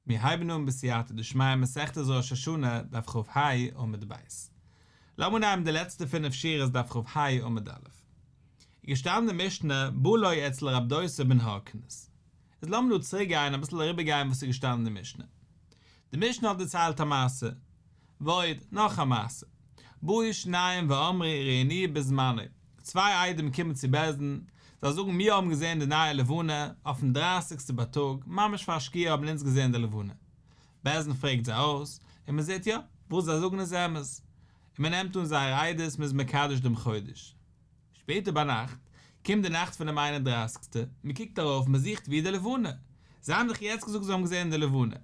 מיר הייבן אן בסייעתא דשמיא מסכת ראש השנה דף כ"ה עמוד ב'. לאמיר אנהייבן די לעצטע פינף שורות דף כ"ה עמוד א'. איז געשטאנען אין די משנה בא לו אצל רב דוסא בן הרכינס. איז לאמיר דא צוריק גיין אביסל אריבער גיין וואס איז געשטאנען אין די משנה. די משנה האט דערציילט א מעשה. ועוד, נאך א מעשה. באו שניים ואמרו ראינוהו בזמנו. צוויי עדים קומען צו בית דין, זיי זאגן מיר האבן געזען די נייע לבנה אויפן דרייסיגסטע בייטאג, ממש פאר שקיעה האבן אונז געזען די לבנה. בית דין פרעגט זיי אויס, און מען זעט יא, וואס זיי זאגן איז אמת, און מען נעמט אן זייער עדות, מען איז מקדש דעם חודש. שפעטער ביינאכט, קומט די נאכט פונעם איין און דרייסיגסטע, מען קוקט ארויף, מען זוכט וואו איז די לבנה? זיי האבן דאך יעצט געזאגט זיי האבן געזען די לבנה,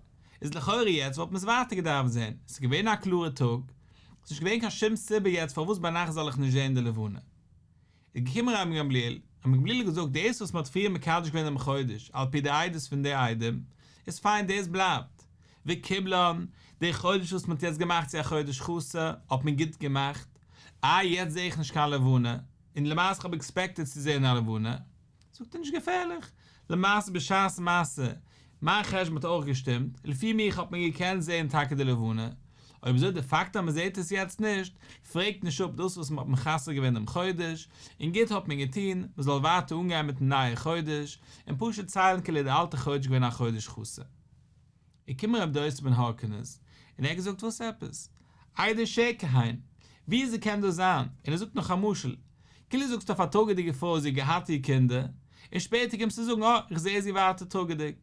איז לכאורה יעצט וואלט מען עס ווייטער געדארפט זען, עס איז געווען א קלארע טאג, ס'איז נישט געווען קיין שום סיבה יעצט פארוואס ביינאכט זאל איך נישט זען די לבנה. איז געקומען רבן גמליאל, רבן גמליאל האט געזאגט דאס וואס מ'האט פריער מקדש געווען דעם חודש על פי די עדות פון די עדים, איז פיין דאס בלייבט. וקיבלן, די חודש וואס מ'האט יעצט געמאכט צו א חודש חסר, האט מען גוט געמאכט. איי יעצט זע איך נישט קיין לבנה, און למעשה כ'האב עקספעקטעד צו זען א לבנה. זאגט ער נישט געפערליך, למעשה בשעת מעשה, מיין חשבון האט אויך געשטימט, לפי מיך האט מען געקענט זעהן טאקע די לבנה, אויב אזוי די פאקט אז מען זעהט עס יעצט נישט, פרעגט נישט אפ דאס וואס מען האט מחסר געווען דעם חודש, און גוט האט מען געטון, מען זאל ווייטער אנגיין מיטן נייע חודש, און פשוט ציילן כאילו די אלטע חודש געווען א חודש חסר. איז געקומען רב דוסא בן הרכינס און ער האט געזאגט וואס עפעס? עדי שקר הן? וויאזוי קען דאס זיין? און ער זאגט נאך א משל, כאילו זאגסט אויף א טראגעדיגע פרוי זי האט געהאט איר קינדער, און שפעטער קומסטו זאגן אה איך זעה זי ווייטער טראגעדיג.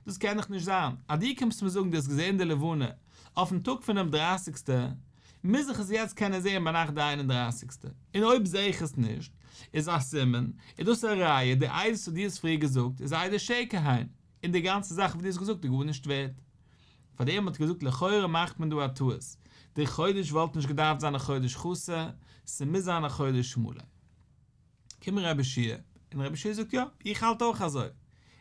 דאס קען דאך נישט זיין, אז דו קומסט מיר זאגן דו האסט געזען די לבנה אויפן טאג פונעם דרייסיגסטע, מוז איך עס יעצט קענען זען ביינאכט די איין און דרייסיגסטע, און אויב זעה איך עס נישט, איז א סימן, איז דאס א ראיה, די עדות וואס דו האסט פריער געזאגט איז עדי שקר הן. און די גאנצע זאך וואס דו האסט געזאגט איז גארנישט ווערט. פאר דעם האט ער געזאגט לכאורה מאכט מען דא א טעות, די חודש וואלט נישט געדארפט זיין א חודש חסר, ס'מוז זיין א חודש מלא. קומט רבי יהושע און רבי יהושע זאגט יא, איך האלט אויך אזוי.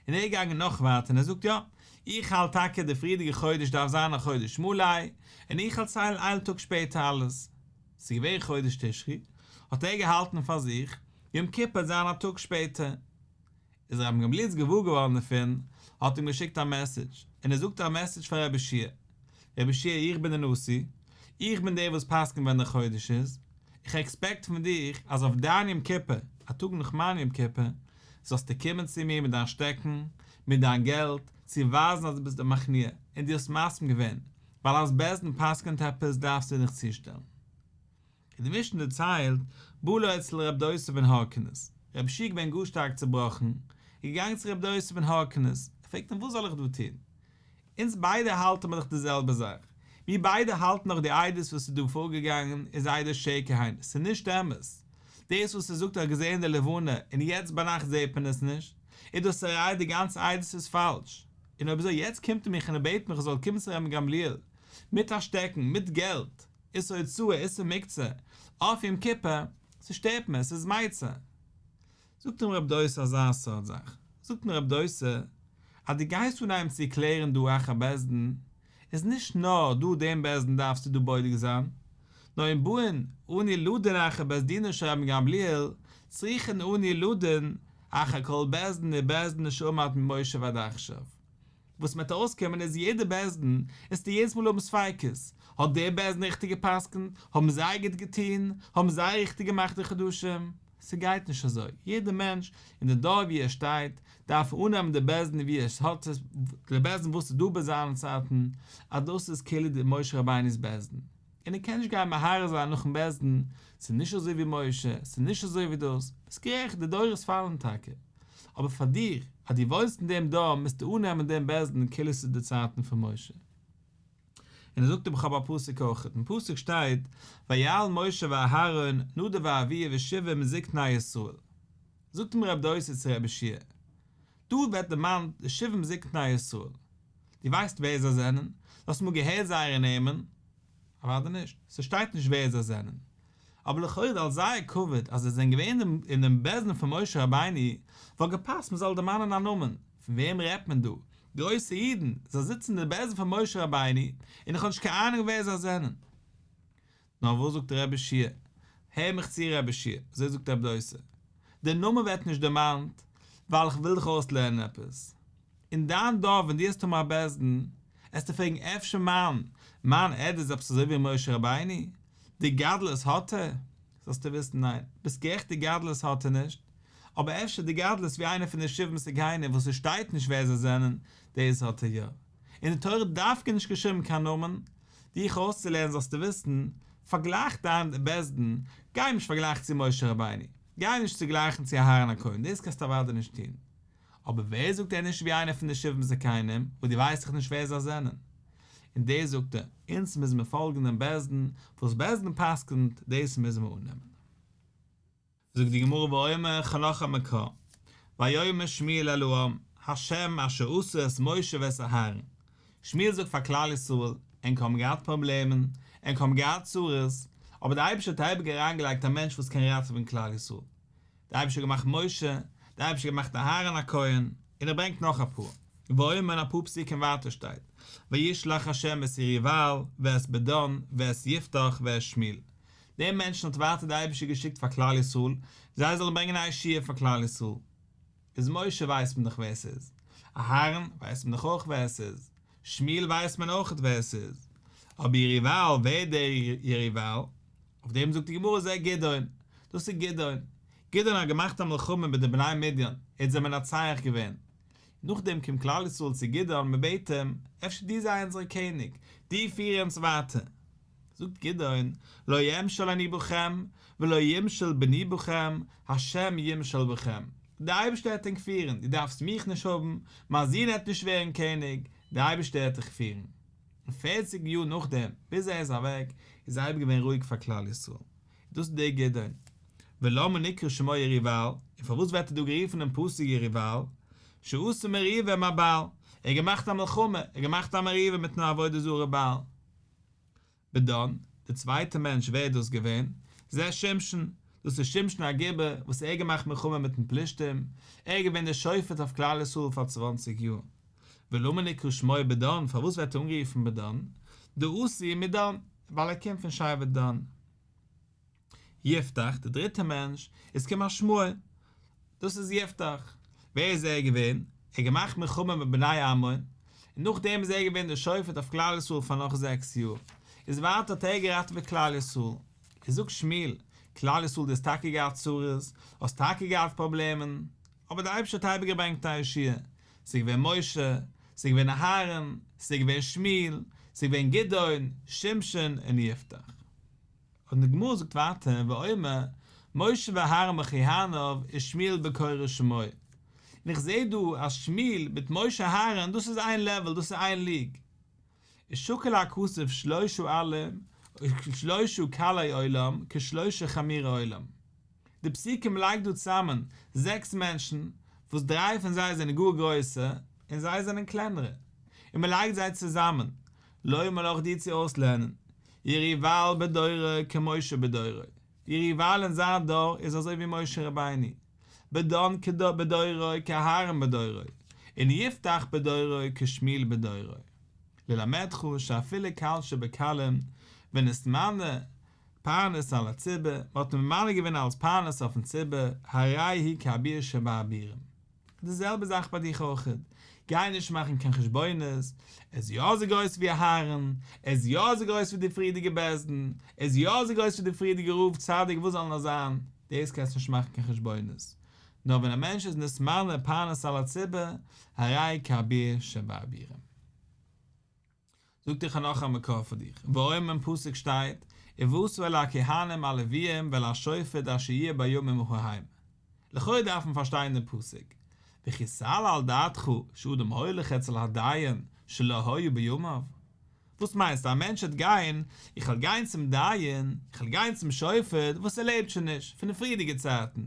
און ער איז געגאנגען נאך ווייטער און ער זאגט יא, איך האלט טאקע די פריערדיגע חודש דארף זיין א חודש מלא, און איך וועל ציילן איין טאג שפעטער אלעס. ס'איז געווען חודש תשרי, האט ער געהאלטן פאר זיך, יום כיפור וועט זיין א טאג שפעטער. איז רבן גמליאל איז געוואר געווארן דערפון, האט אים געשיקט א מעסעדזש, און ער זאגט א מעסעדזש פאר רבי יהושע, רבי יהושע איך בין דער נשיא, איך בין דער וואס פסק'נט ווען דער חודש איז, איך עקספעקט פון דיך אז אויף דיין יום כיפור, א טאג נאך מיין יום כיפור, זאלסטו קומען צו מיר מיט דיין שטעקן, מיט דיין געלט, צו ווייזן אז דו ביסט דער מכניע, און דו האסט מסכים געווען, ווייל אז בית דין פסק'נט עפעס דארפסטו דיך צושטעלן. און די משנה דערציילט, בא לו אצל רב דוסא בן הרכינס, רבי יהושע איז געווען גאר שטארק צובראכן, איז געגאנגען צו רב דוסא בן הרכינס, ער פרעגט אים וואס זאל איך דא טון? אונז ביידע האלטן מיר דאך די זעלבע זאך, מיר ביידע האלטן דאך די עדות וואס איז דא פארגעגאנגען איז עדי שקר הן, ס'איז נישט אמת, דאס וואס ער זאגט ער האט געזען די לבנה און יעצט ביינאכט זעט מען עס נישט, איז דאס א ראיה די גאנצע עדות איז פאלש, און אויב אזוי יעצט קומט ער מיך און ער בעט מיך איך זאל קומען צו רבן גמליאל מיט א שטעקן, מיט געלט. איסור הוצאה, איסור מוקצה, אויף יום כיפור, ס'שטערט מיר, ס'איז מיצר. זאגט אים רב דוסא אזא סארט זאך, זאגט אים רב דוסא, אז דו גייסט אנהייבן צו קלערן דא אחר בית דין, איז נישט נאר דא דעם בית דין דארפסטו דא בודק זיין, נאר אם באין אנו לדון אחר בית דינו של רבן גמליאל, צריכין אנו לדון אחר כל בית דין ובית דין שעמד ממשה ועד עכשיו. וואס מ'וועט ארויסקומען איז יעדע בית דין וועסטו יעדעס מאל האבן ספיקות, האט דער בית דין ריכטיג גע'פסק'נט, האבן זיי גוט געטון, האבן זיי ריכטיג געמאכט די חדשים, ס'גייט נישט אזוי, יעדע מענטש אין די דור ווי ער שטייט דארף אננעמען די בית דין ווי ער האט עס, די בית דין וואס איז דא ביי זיינע צייטן, אז דאס איז כאילו די משה רבינו'ס בית דין. און ער קען נישט גיין מהרהר זיין נאכן בית דין, ס'איז נישט אזוי ווי משה, ס'איז נישט אזוי ווי דאס, ביסט גערעכט די דורות פאלן טאקע, אבער פאר דיר אז דו וואוינסט אין דעם דור מוזטו אננעמען דעם בית דין כאילו ס'איז די צייטן פון משה. און ער זאגט אים כ'האב א פסוק אויך, אין פסוק שטייט ויעל משה ואהרן נדב ואביהוא ושבעים מזקני ישראל, זאגט אים רב דוסא צו רבי יהושע, דא ווערט דערמאנט די שבעים זקני ישראל, דו ווייסט ווער זיי זענען? דו האסט אמאל געהערט זייערע נעמען? אוודאי נישט, ס'שטייט נישט ווער זיי זענען. אבער לכאורה אלס זייער כבוד אז זיי זענען געווען אין דעם בית דין פון משה רבינו, וואלט געפאסט מ'זאל דערמאנען א נאמען, פון וועם רעדט מען דא? גרויסע אידן, זיי זיצן אין די בית דין פון משה רבינו, און איך האב נישט קיין אהנונג ווער זיי זענען. נאר וואס זאגט רבי יהושע? הער מיך צו רבי יהושע, אזוי זאגט רב דוסא, דער נאמען ווערט נישט דערמאנט ווייל איך וויל דיך אויסלערנען עפעס. אין דיין דור ווען דו וועסט האבן א בית דין, עסטו פרעגן אפשר מיין מיין עד איז עפעס אזוי ווי משה רבינו? די גדלות האט ער? זאלסטו וויסן ניין, ביסט גערעכט די גדלות האט ער נישט, אבער אפשר די גדלות ווי איינער פון די שבעים זקנים וואס עס שטייט נישט ווער זיי זענען, דאס האט ער יא. און די תורה האט דווקא נישט געשריבן קיין נאמען, דיך אויסצולערנען זאלסטו וויסן, פארגלייך דיין בית דין, גיי נישט פארגלייכן צו משה רבינו, גיי נישט צוגלייכן צו אהרן הכהן, דאס קענסטו אוודאי נישט טון. אבער ווער זאגט ער נישט ווי איינער פון די שבעים זקנים, וואס דו ווייסט דאך נישט ווער זיי זענען? און דאס זאגט ער, אונז מוז מען פאלגן דעם בית דין, וואס בית דין פסק'נט, דאס מוז מען אננעמען. זאגט די גמרא ואומר כ'האב נאך א מקור, ויאמר שמואל אל העם, ה' אשר עשה את משה ואת אהרן, שמואל זאגט פאר כלל ישראל, ענק האבן געהאט פראבלעמען, ענק האבן געהאט צרות, אבער דער אייבערשטער האט אייביג אריינגעלייגט א מענטש וואס קען ראטעווען כלל ישראל, דער אייבערשטער האט געמאכט משה, דער אייבערשטער האט געמאכט אהרן הכהן, און ער ברענגט נאך אפאר, ואומר אפאר פסוקים ווייטער שטייט, וישלח ה' את ירובעל ואת בדן ואת יפתח ואת שמואל, די מענטשן האט ווייטער דער אייבערשטער געשיקט פאר כלל ישראל, זיי זאלן ברענגען א ישועה פאר כלל ישראל. איז משה ווייסט מען דאך ווער עס איז, אהרן ווייסט מען דאך אויך ווער עס איז, שמואל ווייסט מען אויך ווער עס איז, אבער ירובעל, ווער איז דער ירובעל? אויף דעם זאגט די גמרא זה גדעון, דאס איז גדעון, גדעון האט געמאכט א מלחמה מיט די בני מדין, ער האט זיי מנצח געווען, נאכדעם קומט כלל ישראל צו גדעון, מען בעט אים, אפשר דו זיי אונזער קעניג, דו פיר אונז ווייטער. זאגט גדעון, לא אמשול אני בכם, ולא ימשול בני בכם, השם ימשול בכם, דער אייבערשטער העט ענק פירן, דו דארפסט מיך נישט האבן, מיין זון העט נישט ווערן קעניג, דער אייבערשטער העט דיך פירן. און פערציג יאר נאכדעם, ביז ער איז אוועק, איז אייביג געווען רואיג פאר כלל ישראל. דאס איז דער גדעון. ולמה נקרא שמו ירובעל, און פארוואס ווערט ער דא גערופן אין פסוק ירובעל? שעשה מריבה עם הבעל, ער האט געמאכט א מלחמה, ער האט געמאכט א מריבה מיטן עבודה זרה בעל. בדן, דער צווייטער מענטש ווער איז דאס געווען? זה שמשון, דאס איז שמשון הגיבור וואס ער האט געמאכט מלחמה מיטן פלישתים, ער איז געווען דער שופט אויף כלל ישראל פאר צוואנציג יאר. ולמה נקרא שמו בדן, פארוואס ווערט ער אנגערופן בדן? דאתי מדן, ווייל ער קומט פון שבט דן. יפתח, דער דריטער מענטש, איז כמשמעו, דאס איז יפתח. ווער איז ער געווען? ער האט געמאכט מלחמה מיט בני עמון, און נאכדעם איז ער געווען דער שופט אויף כלל ישראל פאר נאך זעקס יאר. איז ווייטער האט ער געראטעוועט כלל ישראל. איז זאגט שמואל, כלל ישראל דו האסט טאקע געהאט צרות, האסט טאקע געהאט פראבלעמען, אבער דער אייבערשטער האט אייביג געברענגט א ישועה, ס'איז געווען משה, ס'איז געווען אהרן, ס'איז געווען שמואל, ס'איז געווען גדעון, שמשון און יפתח. און די גמרא זאגט ווייטער ואומר משה ואהרן בכהניו ושמואל בקוראי שמו, און איך זעה דא אז שמואל מיט משה אהרן דאס איז איין לעוועל דאס איז איין ליג, איז שקל הכתוב שלושה עלים שלושה קלי עולם כשלושה חמורי עולם, די פסוקים לייגט דא צוזאמען זעקס מענטשן וואס דריי פון זיי זענען גאר גרויסע און זיי זענען קלענערע, און מען לייגט זיי צוזאמען, לומר לך דיר צו אויסלערנען, ירובעל בדורו כמשה בדורו, ירובעל אין זיין דור איז אזוי ווי משה רבינו, בדן בדורו כאהרן בדורו, און יפתח בדורו כשמואל בדורו. ללמדך שאפילו קל שבקלים ונתמנה פרנס על הציבור, מען האט אים ממנה געווען אלס פרנס אויפן ציבור, הרי הוא כאביר שבאבירים. די זעלבע זאך ביי דיך אויכעט, גיי נישט מאכן קיין חשבונות, ער איז יא אזוי גרויס ווי אהרן, ער איז יא אזוי גרויס ווי די פריערדיגע בית דין, ער איז יא אזוי גרויס ווי די פריערדיגע רב צדיק וואס זאל נאר זיין, דאס קענסט נישט מאכן קיין חשבונות, נאר ווען א מענטש איז נתמנה פרנס על הציבור, הרי כאביר שבאבירים. זאגט איך האב נאך א מקור פאר דיך, ואומר אין פסוק שטייט, ובאת אל הכהנים הלוויים ואל השופט אשר יהיה בימים ההם. לכאו' דארף מען פארשטיין דעם פסוק, וכי תעלה על דעתך שאדם הולך אצל הדיין שלא היה בימיו? וואס מיינסטו א מענטש וועט גיין, איך וועל גיין צום דיין, איך וועל גיין צום שופט וואס ער לעבט שוין נישט, פון די פריערדיגע צייטן,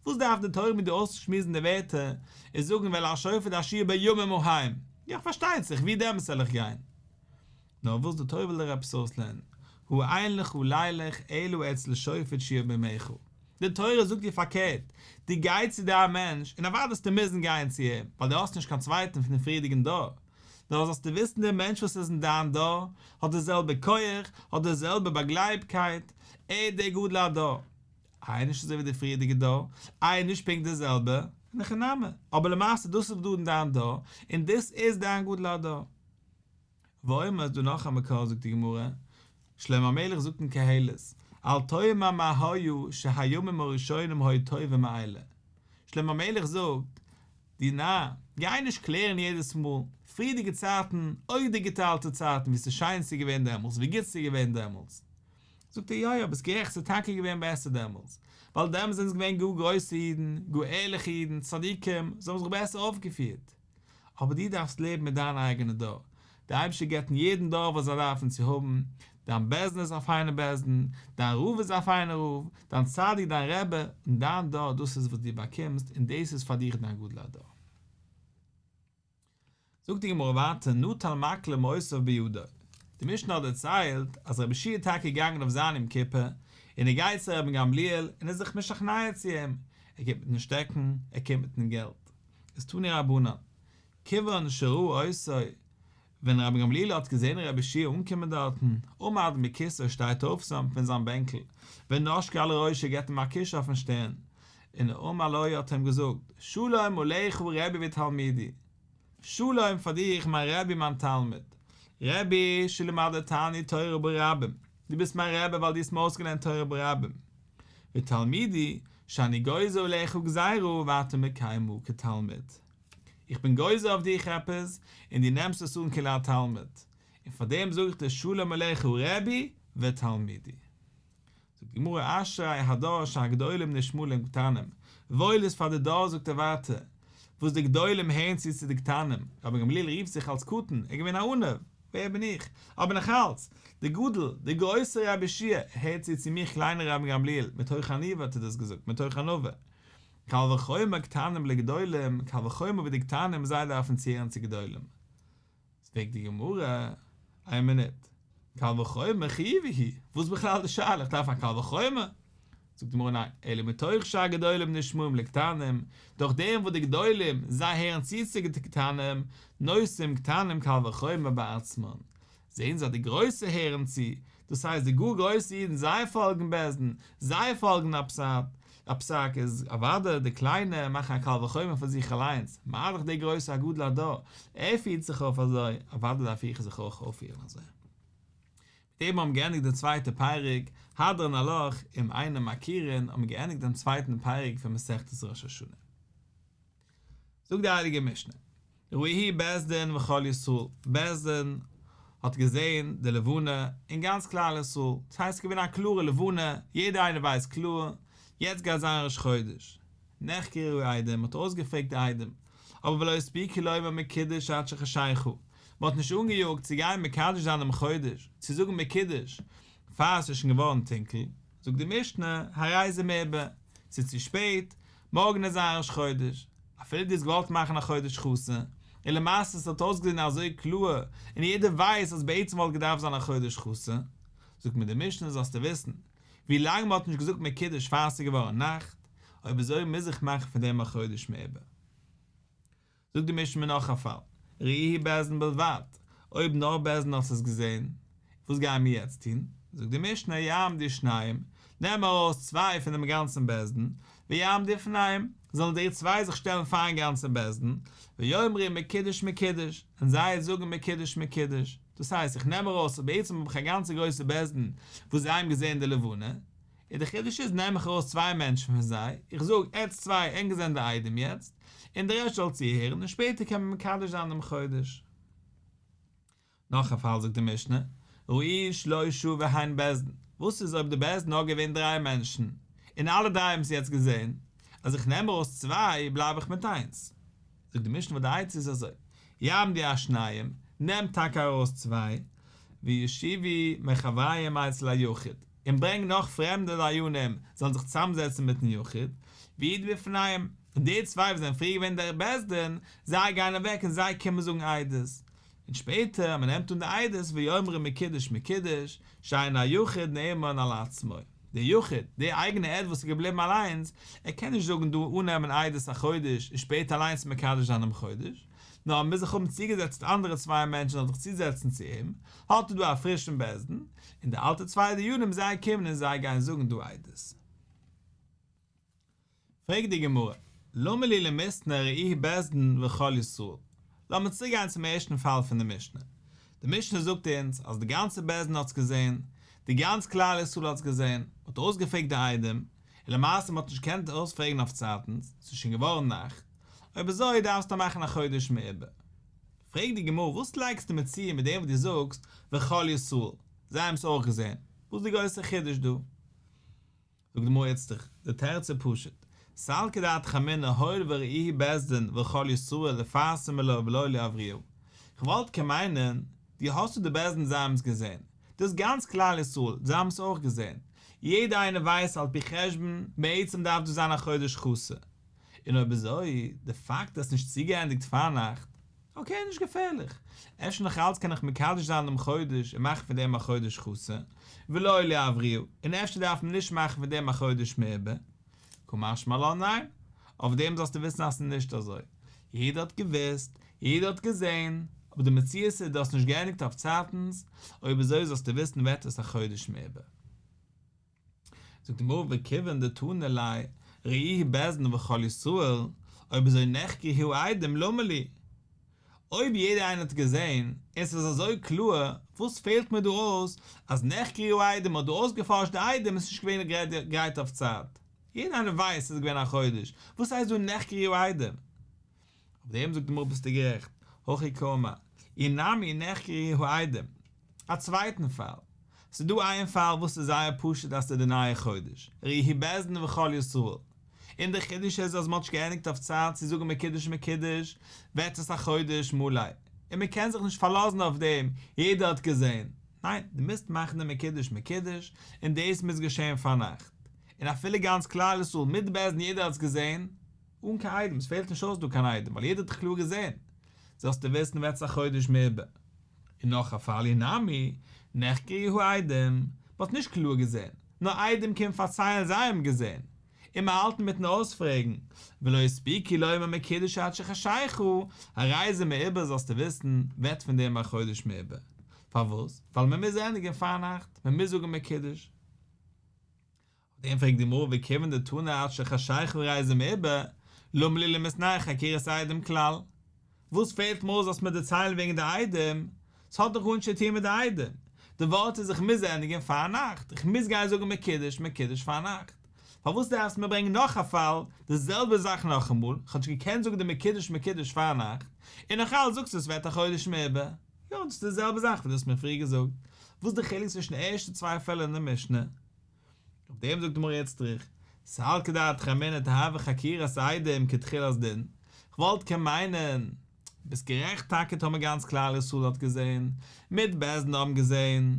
וואס דארף די תורה מיר דא אויסשמועסן די ווערטער און זאגן ואל השופט אשר יהיה בימים ההם? יא פארשטייט זיך, ווי דעמאלטס זאל איך גיין? נאר וואס די תורה וויל דיר עפעס אויסלערנען, הא אין לך לילך אלא אצל שופט שיהיה בימיך, די תורה זאגט דיר פארקערט, דו גיי צו דיין מענטש, און אוודאי וועסטו מוזן גיין צו אים, ווייל דו האסט נישט קיין צווייטן פון דעם פריערדיגן דור, נאר זאלסטו וויסן דער מענטש וואס איז אין דיין דור, האט די זעלבע כח, האט די זעלבע באגלייבקייט, ער איז דער גדול הדור. איי נישט אזוי ווי די פריערדיגע דור, איי נישט פונקט די זעלבע, אין הכי נמי, אבער למעשה דאס איז דא אין דיין דור, און דאס איז דיין גדול הדור. ואומר איז דא נאך א מקור זאגט די גמרא, שלמה המלך זאגט אין קהלת, אל תאמר מה היה שהימים הראשונים היו טובים מאלה, שלמה המלך זאגט, דו נאר, גיי נישט קלערן יעדעס מאל, פריערדיגע צייטן, אוי די גוטע אלטע צייטן, ווי ס'איז שיין ס'איז געווען דעמאלס, ווי גוט ס'איז געווען דעמאלס. זאגט ער, יא יא, ביסט גערעכט, ס'איז טאקע געווען בעסער דעמאלס, ווייל דעמאלס זענען עס געווען גאר גרויסע אידן, גאר ערליכע אידן, צדיקים, זיי האבן זיך בעסער אויפגעפירט. אבער דו דארפסט לעבן מיט דיין אייגענע דור, דער אייבערשטער געבט אין יעדן דור וואס זיי דארפן צו האבן, דיין בית דין איז א פיינער בית דין, דיין רב איז א פיינער רב, דיין צדיק דיין רבי, און דיין דור דאס איז וואס דו באקומסט און דאס איז פאר דיך דיין גודל הדור. זאגט די גמרא ווייטער נטל מקל ומותיו בידו, די משנה האט דערציילט אז רבי יהושע איז טאקע געגאנגען אויף זיין יום כיפור, און ער גייט צו רבן גמליאל און איז זיך משכנע צו אים, ער קומט מיטן שטעקן, ער קומט מיטן געלט. איז תנו רבנן, כיוון שראה אותו, ווען רבן גמליאל האט געזען רבי יהושע אנקומען דארטן, עמד מכסאו שטייט אויף פון זיין בענקל, ונשקו על ראשו געבט אים א קוש אויפן שטערן, און אמר לו האט אים געזאגט, שלום עליך רבי ותלמידי, שלום פאר דיך מיין רבי מיין תלמיד, רבי שלמדתני תורה ברבים, דו ביסט מיין רבי ווייל דו האסט מיר אויסגעלערנט תורה ברבים, ותלמידי שאני גוזר עליך גזירה ואתה מקיימה כתלמיד. איך בין גוזר אויף דיך עפעס און דו נעמסט עס אן כאילו א תלמיד, און פאר דעם זאג איך דיר שלום עליך רבי ותלמידי. זאגט די גמרא אשרי הדור שהגדולים נשמעים לקטנים, וואויל איז פאר די דור זאגט ער ווייטער, וואס די גדולים הערן צו צו די קטנים, רבן גמליאל רופט זיך אלס קטן, ער איז געווען א עניו, ווער בין איך? אבער נאכאלץ, די גדול, דער גרויסער רבי יהושע הערט צו צו מיך קליינער רבן גמליאל, מתוך עניוה האט ער דאס געזאגט, מתוך ענווה. קל וחומר קטנים לגדולים, קל וחומר ווי די קטנים זיי דארפן צוהערן צו גדולים. פרעגט די גמרא, איין מינוט, קל וחומר חיובא הוא, וואס איז בכלל די שאלה, איך דארף א קל וחומר? זאגט די גמרא ניין, אלא מתוך שהגדולים נשמעים לקטנים, דורך דעם וואס די גדולים זיי הערן צו צו די קטנים, נושאים קטנים קל וחומר בעצמן, זעהן זיי די גרויסע הערן צו, דאס הייסט די גאר גרויסע אידן זיי פאלגן בית דין, זיי פאלגן א פסק, א פסק איז אוודאי די קליינע מאכן א קל וחומר פאר זיך אליינס, מה דאך דער גרויסע א גדול הדור, ער פירט זיך אויף אזוי, אוודאי דארף איך זיך אויך אויפפירן אזוי. מיט דעם האבן געענדיגט די צווייטע פרק, הדרן עלך אם אינם מכירין האבן געענדיגט דעם צווייטן פרק פון מסכת ראש השנה. זאגט די הייליגע משנה, ראוהו בית דין וכל ישראל, בית דין האט געזען די לבנה און גאנץ כלל ישראל, דאס הייסט עס איז געווען א קלארע לבנה, יעדער איינער ווייסט קלאר, יעצט גייט זיין ראש חודש. נחקרו העדים, מען האט אויסגעפרעגט די עדים, אבער ולא הספיקו לומר מקודש עד שחשיכה, מען האט נישט אנגעיאגט צו גיין מקדש זיין דעם חודש, צו זאגן מקודש, פאר עס איז שוין געווארן טונקל, זאגט די משנה, הרי זה מעובר, ס'איז צו שפעט, מארגן איז זיין ראש חודש, אפילו דו האסט געוואלט מאכן א חודש חסר, און למעשה עס האט אויסגעזען אזוי קלאר, און יעדער ווייסט אז בעצם וואלט געדארפט זיין א חודש חסר, זאגט מיר די משנה זאלסטו וויסן, ווי לאנג מען האט נישט געזאגט מקודש פאר ס'איז געווארן נאכט, אויב אזוי מוז איך מאכן פון דעם א חודש מעובר. זאגט די משנה נאך א פאל, ראוהו בית דין בלבד, אויב נאר בית דין האט עס געזען, וואס גייען מיר יעצט טון? זאגט די משנה, יעמדו שניים, נעם ארויס צוויי פון דעם גאנצן בית דין, ויעמדו לפניהם, זאלן די צוויי זיך שטעלן פארן גאנצן בית דין, ויאמרו מקודש מקודש, און זיי זאגן מקודש מקודש, דאס הייסט איך נעם ארויס, בעצם האב איך א גאנצע גרויסע בית דין וואס זיי האבן געזען די לבנה, און די חידוש איז נעם איך ארויס צוויי מענטשן פון זיי, איך זאג עטץ צוויי ענק זענען די עדים יעצט, און די רעשט זאל צוהערן, און שפעטער קען מען מקדש זיין דעם חודש. נאך א פאל זאגט די משנה, ראוהו שלושה והן בית דין, וואס איז אויב די בית דין נאר געווען דריי מענטשן, און אלע דריי האבן עס יעצט געזען, אז איך נעם ארויס צוויי בלייב איך מיט איינס. זאגט די משנה וואס די עצה איז אזוי, יעמדו השניים, נעם טאקע ארויס צוויי, ויושיבו מחבריהם אצל היחיד, און ברענג נאך פרעמדע דיינים זאלן זיך צוזאמזעצן מיטן יחיד, ויעידו בפניהם, און די צוויי וואס זענען פריער געווען דער בית דין, זיי גייען אוועק און זיי קומען זאגן עדות, און שפעטער אז מען נעמט אן די עדות ויאמרו מקודש מקודש, שאין היחיד נאמן על עצמו, דער יחיד, דער אייגענער עד וואס איז געבליבן אליינס, ער קען נישט זאגן דא אננעמען עדות א חודש און שפעטער אליינס מקדש זיין דעם חודש, נאר ער מוז זיך האבן צוגעזעצט אנדערע צוויי מענטשן זאלן זיך צוזעצן צו אים, האט ער דא א פרישן בית דין, און די אלטע צוויי דיינים זיי קומען און זיי גייען זאגן דא עדות. פרעגט די גמרא, למה לי למיתנא ראוהו בית דין וכל ישראל? לאמיר צוריקגיין צום ערשטן פאל פון די משנה. די די משנה זאגט אונז אז די גאנצע בית דין האט עס געזען, די גאנץ כלל ישראל האט עס געזען, מען האט אויסגעפרעגט די עדים, און למעשה מען האט נישט געקענט אויספרעגן אויף צייטנס, ס'איז שוין געווארן נאכט, אויב אזוי דארפסטו מאכן א חודש מעובר. פרעגט די גמרא וואס לייגסטו מיר צו מיט דעם וואס דו זאגסט וכל ישראל, זיי האבן עס אויך געזען, וואס איז די גרויסע חידוש דא? זאגט די גמרא איצטער, די תירוץ איז פשוט, סלקא דעתך אמינא הואיל וראוהו בית דין וכל ישראל לפרסמי לה ולא לעברוה, כ'וואלט קען מיינען, דו האסט דא די בית דין זיי האבן עס געזען, דאס גאנץ כלל ישראל, זיי האבן עס אויך געזען, יעדער איינער ווייסט על פי חשבון, בעצם דארף דאס זיין א חודש חסר, און אויב אזוי, די פאקט אז ס'נישט צוגעענדיגט פארנאכט, אקעי נישט געפערליך, אפשר נאך אלץ קען איך מקדש זיין דעם חודש און מאכן פון דעם א חודש חסר, ולא לעברוה, און אפשר דארף מען נישט מאכן פון דעם א חודש מעובר. קא משמע לן ניין, אויף דעם זאלסטו וויסן אז ס'איז נישט אזוי. יעדער האט געוואוסט, יעדער האט געזען, אבער די מציאות איז דו האסט נישט געענדיגט אויף צייטנס, אויב אזוי זאלסטו וויסן ווערט עס א חודש מעובר. זאגט די גמרא וכיוון דתנא ליה ראוהו בית דין וכל ישראל, אויב אזוי נחקרו העדים למה לי? אויב יעדער איינער האט געזען און ס'איז אזוי קלאר, וואס פעלט מיר דא אויס אז נחקרו העדים מ'האט דא אויסגעפארשט די עדים און ס'איז נישט געווען גרייט אויף צייט? יעדער איינער ווייסט ס'איז געווען א חודש, וואס הייסט דא נחקרו העדים? אויף דעם זאגט די גמרא ביסטו גערעכט, הכי קאמר, אי נמי נחקרו העדים. א צווייטן פאל, ס'איז דא איין פאל וואס איז זייער פשוט אז ס'איז די נייע חודש, ראוהו בית דין וכל ישראל, און די חידוש איז אז מ'האט נישט געענדיגט אויף צייט צו זאגן מקודש מקודש, ווערט עס א חודש מלא, און מ'קען זיך נישט פארלאזן אויף דעם, יעדער האט געזען, ניין, דו מוזט מאכן די מקודש מקודש, און דאס מוז געשען פארנאכט, און אפילו גאנץ כלל ישראל מיט בית דין יעדער האט עס געזען, אן קיין עדים, עס פעלט נישט אויס דא קיין עדים, ווייל יעדער האט דאך קלאר געזען. זאלסטו וויסן ווערט עס א חודש מעובר. און נאך א פאל אי נמי, נחקרו העדים, מען האט נישט קלאר געזען, נאר עדים קומען פארציילן זיי האבן געזען, און מען האלט אינמיטן אויספרעגן, ולא הספיקו לומר מקודש עד שחשיכה, הרי זה מעובר זאלסטו וויסן, ווערט פון דעם א חודש מעובר. פארוואס? ווייל מען מוז ענדיגן פארנאכט, מען מוז זאגן מקודש. אויף דעם פרעגט די גמרא וכיוון דתנא עד שחשיכה הרי זה מעובר, למה לי למיתנאי חקירת עדים כלל? וואס פעלט מיר אויס זאלסט מיר דערציילן וועגן די עדים? ס'האט דאך גארנישט צו טון מיט די עדים. די ווארט איז איך מוז ענדיגן פארנאכט, איך מוז גיין זאגן מקודש מקודש פארנאכט. פארוואס דארפסטו מיר ברענגען נאך א פאל, די זעלבע זאך נאכאמאל, כ'האב נישט געקענט זאגן די מקודש מקודש פארנאכט, און נאכאלץ זאגסטו עס ווערט א חודש מעובר. יא, דאס איז די זעלבע זאך וואס דו האסט מיר פריער געזאגט. וואס איז די חילוק צווישן די ערשטע צוויי פעלער אין די משנה? אויף דעם זאגט די גמרא איצטריך, סלקא דעתך אמינא תהוי חקירת עדים כתחילת דין, כ'וואלט קען מיינען, ביסט גערעכט טאקע טאמער גאנץ כלל ישראל האט געזען, מיט בית דין האבן געזען,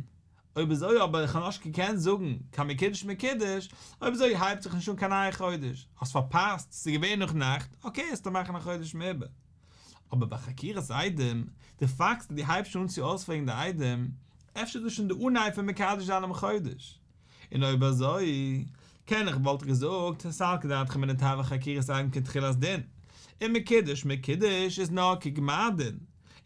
אויב אזוי אבער איך האב נאכנישט געקענט זאגן קיין מקודש מקודש, אויב אזוי הייבט זיך נישט אן קיין נייע חודש, האסט פארפאסט, ס'איז געווען נאך נאכט, אקעי עסטו מאכן א חודש מעובר. אבער ביי חקירת עדים, די פאקט אז דו הייבסט שוין אן צו אויספרעגן די עדים, אפשר איז דאס שוין די אנהייב פון מקדש זיין דעם חודש. און אויב אזוי, קען איך וואלט איך געזאגט, סלקא דעתך אמינא תהוי חקירת עדים כתחילת דין, און מקודש מקודש איז נאר כגמר דין,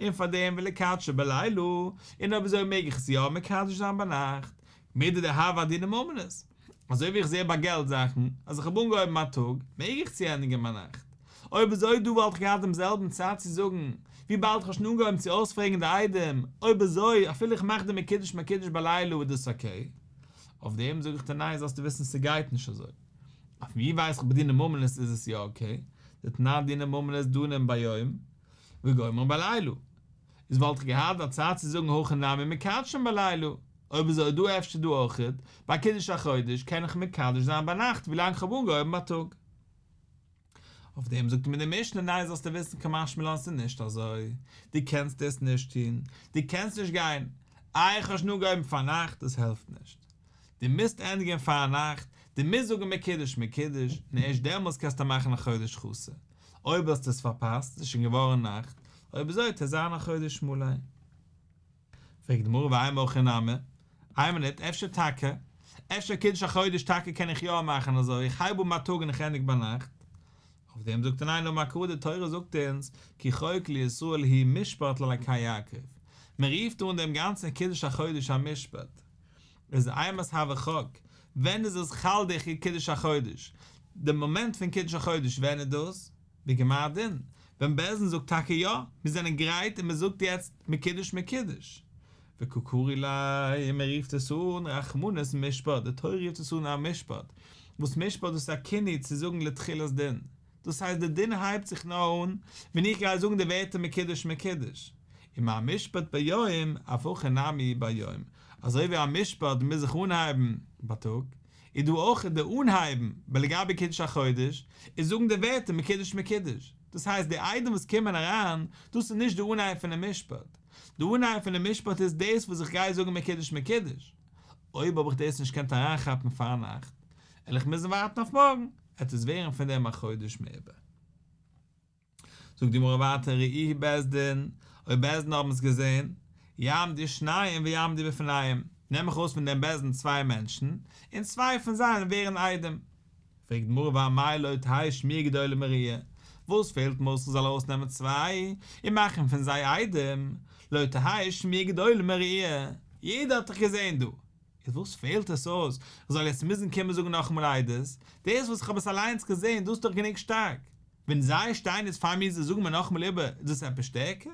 און פאר דעם וליקדשה בלילה, און אויב אזוי מעג איך עס יא מקדש זיין ביינאכט, מידי דהוה אדיני ממונות. אזוי ווי איך זע ביי געלט זאכן, אז איך האב אנגעהויבן בייטאג, מעג איך צוענדיגן ביינאכט. אויב אזוי דא וואלט איך געהאט דעם זעלבן צד צו זאגן, וויבאלד איך האב שוין אנגעהויבן צו אויספרעגן די עדים, אויב אזוי אפילו איך מאך די מקודש מקודש בלילה איז דאס אקעי. אויף דעם זאג איך דיר ניין זאלסטו וויסן ס'גייט נישט אזוי. אויף ווי ווייס איך ביי דיני ממונות איז עס יא אקעי, דתנן דיני ממונות דנים ביום וגומרים בלילה. איז וואלט איך געהאט א צד צו זאגן הכא נמי מקדשין בלילה, אויב אזוי דא אפשר דא אויכעט, ביי קידוש החודש קען איך מקדש זיין ביינאכט ווילאנג כ'האב אנגעהויבן בייטאג. אויף דעם זאגט מיר די משנה ניין זאלסטו וויסן קא משמע לן ס'איז נישט אזוי, דו קענסט דאס נישט טון, דו קענסט נישט גיין, איי איך האב שוין אנגעהויבן פארנאכט דאס העלפט נישט, דו מוזט ענדיגן פארנאכט, דו מוזט זאגן מקודש מקודש, און ערשט דעמאלס קענסטו מאכן א חודש חסר, אויב האסטו עס פארפאסט, ס'איז שוין געווארן נאכט, אויב אזוי וועט עס זיין א חודש מלא. פרעגט די גמרא ואימא הכי נמי, איין מינוט, אפשר טאקע, אפשר קידוש החודש טאקע קען איך יא מאכן אזוי, איך הייב אן בייטאג און איך ענדיג ביינאכט. אויף דעם זאגט ער ניין אמר קרא די תורה זאגט אונז כי חוק לישראל הוא משפט לאלקי יעקב, מען רופט אן דעם גאנצן קידוש החודש א משפט, איז אימת הוי חק, ווען איז עס חל די קידוש החודש, די מאמענט פון קידוש החודש ווען איז דאס? בגמר דין, ווען בית דין זאגט טאקע יא, מיר זענען גרייט און מען זאגט יעצט מקודש מקודש. וקא קרי ליה, און מען רופט עס אן רחמנות משפט, די תורה רופט עס אן א משפט, וואס משפט דאס איז א כינוי צו זאגן לתחילת דין, דאס הייסט די דין הייבט זיך נאר אן ווען איך גיי זאגן די ווערטער מקודש מקודש, ומה משפט ביום אף הכא נמי ביום, אזוי ווי א משפט מוז זיך אנהייבן בייטאג, איז דא אויך די אנהייבן בלגבי קידוש החודש, איז זאגן די ווערטער מקודש מקודש, דאס הייסט די עדים וואס קומען אריין, דאס איז נישט די אנהייב פונעם משפט, די אנהייב פונעם משפט איז דאס וואס איך גיי זאגן מקודש מקודש, אויב האב איך דאס נישט געקענט אריינכאפן פארנאכט, וועל איך מוזן ווארטן אויף מארגן, עט עס ווערן פון דעם א חודש מעובר. זאגט די גמרא ווייטער ראוהו בית דין, אויב בית דין האבן עס געזען, יעמדו שניים ויעמדו בפניהם, נעם איך ארויס פון דעם בית דין צוויי מענטשן, און צוויי פון זיי ווערן עדים. פרעגט די גמרא ואמאי לא תהא שמועה גדולה מראיה, וואס פעלט מיר אויס איך זאל ארויסנעמען צוויי און מאכן פון זיי עדים, לא תהא שמועה גדולה מראיה, יעדער האט דאך געזען דא, איז וואס פעלט עס אויס איך זאל יעצט מוזן קומען זאגן נאכאמאל עדות, דאס וואס איך האב עס אליינס געזען דאס איז דאך גענוג שטארק, ווען זיי שטייען יעצט פאר מיר זיי זאגן מיר נאכאמאל איבער איז דאס עפעס שטערקער?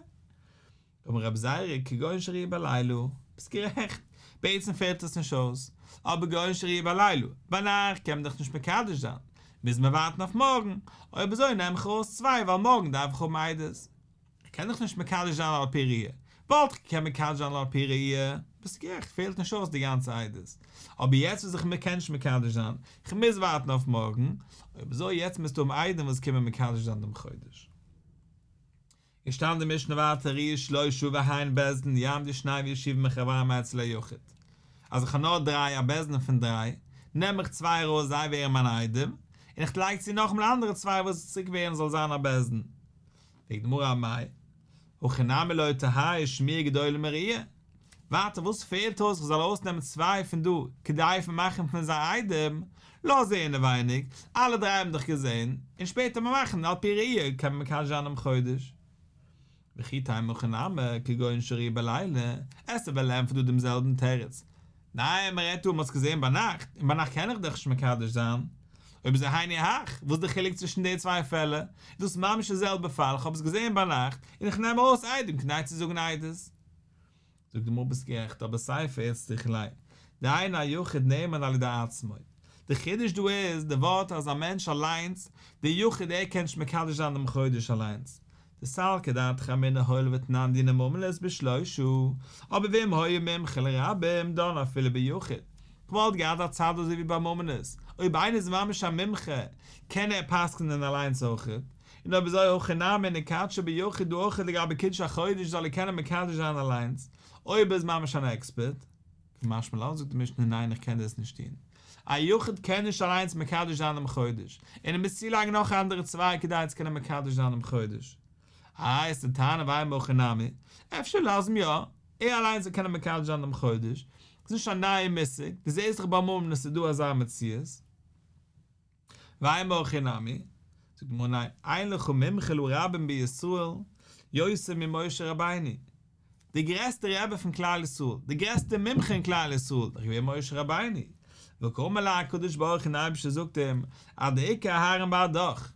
אמר רבי זירא כגון שראוהו בלילה, ביסט גערעכט, בעצם פעלט עס נישט אויס, אבער כגון שראוהו בלילה, ביינאכט קען מען דאך נישט מקדש זיין, מוז מען ווארטן אויף מארגן, אויב אזוי נעם איך ארויס צוויי ווייל מארגן דארף איך האבן עדות. איך קען דאך נישט מקדש זיין על פי ראי', וואלט איך געקענט מקדש זיין על פי ראי', ביסט גערעכט פעלט נישט אויס די גאנצע עדות, אבער יעצט וואס איך קען נישט מקדש זיין, איך מוז ווארטן אויף מארגן, אויב אזוי יעצט מוזטו האבן עדים וואס קומען מקדש זיין דעם חודש. איז שטאנען די משנה ווייטער ראוהו שלושה והן בית דין יעמדו שניים ויושיבום מחבריהם אצל היחיד, אז איך האב נאר דריי א בית דין פון דריי, נעם איך צוויי ארויס זיי ווערן מיינע עדים, און איך לייג צו נאכאמאל אנדערע צוויי וואס צוריק ווערן זאל זיין א בית דין. פרעגט די גמרא אמאי הכא נמי לא תהא שמועה גדולה מראיה, ווייטער וואס פעלט אויס איך זאל ארויסנעמען צוויי פון דא כדי פון מאכן פון זיי עדים, לאז זיי אינעווייניג, אלע דריי האבן דאך געזען, און שפעטער מיר מאכן על פי ראיה קען מען מקדש זיין דעם חודש. וכי תימא הכא נמי כגון שראוהו בלילה, וועסטו וועלן ענטפערן דא דעם זעלבן תירוץ, ניין מען רעדט דא מען האט עס געזען ביינאכט, און ביינאכט קען איך דאך נישט מקדש זיין, אויב אזוי היינו הך, וואס איז די חילוק צווישן די צוויי פעלער, איז דאס ממש די זעלבע פאל, איך האב עס געזען ביינאכט, און איך נעם ארויס עדים כדי צו זאגן עדות. זאגט די גמרא ביסט גערעכט אבער סיפא איצטריכא ליה, דאין היחיד נאמן על ידי עצמו, די חידוש דא איז די ווארט אז א מענטש אליינס, די יחיד ער קען נישט מקדש זיין דעם חודש אליינס, דסלקא דעתך אמינא הואיל ותנן דיני ממונות בשלושה, אבער ואם היה מומחה לרבים דן אפילו ביחיד, כ'וואלט געהאט א צד אזוי ווי ביי ממונות, אויב איינער איז ממש א מומחה קען ער פסק'נען אליינס אויכעט, און אויב אזוי הכא נמי נקדשה ביחיד דא אויכעט לגבי קידוש החודש זאל ער קענען מקדש זיין אליינס, אויב ער איז ממש אן עקספערט. קא משמע לן זאגט די משנה ניין איך קען דאס נישט טון, א יחיד קען נישט אליינס מקדש זיין דעם חודש, און ער מוז צולייגן נאך אנדערע צוויי כדי צו קענען מקדש זיין דעם חודש. איי וועסטו טענה'ן ואימא הכי נמי, אפשר לאז אים יא, ער אליינס זאל קענען מקדש זיין דעם חודש, ס'איז נישט א נייע מושג, דו זעסט דאך ביי ממונות איז דא אזא מציאות. ואימא הכי נמי, זאגט די גמרא ניין, אין לך מומחה לרבים בישראל יותר ממשה רבינו, די גרעסטע רבי פון כלל ישראל, די גרעסטע מומחה אין כלל ישראל, איז דאך געווען משה רבינו, וקאמר ליה הקדוש ברוך הוא און דער אייבערשטער זאגט אים, עד דאיכא אהרן בהדך,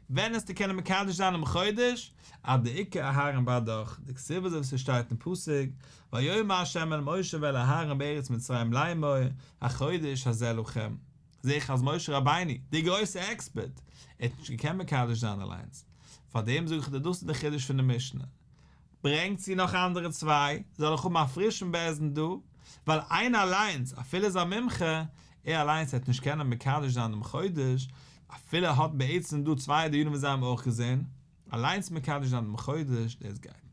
ווען עסטו קענען מקדש זיין דעם חודש, עד דאיכא אהרן בהדך, דכתיב אזוי ווי ס'שטייט אין פסוק, ויאמר ה' אל משה ואל אהרן בארץ מצרים לאמור, החודש הזה לכם. זעה איך אז משה רבינו, דער גרויסער עקספערט, ער האט נישט געקענט מקדש זיין אליינס. פארדעם זאג איך דיר דאס איז די חידוש פון די משנה. ברענג צו נאך אנדערע צוויי, זאל איך האבן א פרישן בית דין דא, ווייל איינער אליינס, אפילו איז א מומחה, ער אליינס וועט נישט קענען מקדש זיין דעם חודש, אפילו ער האט בעצם דא צוויי דיינים וואס זיי האבן אויך געזען, אליינס מקדש זיין דעם חודש, דאס גייט נישט.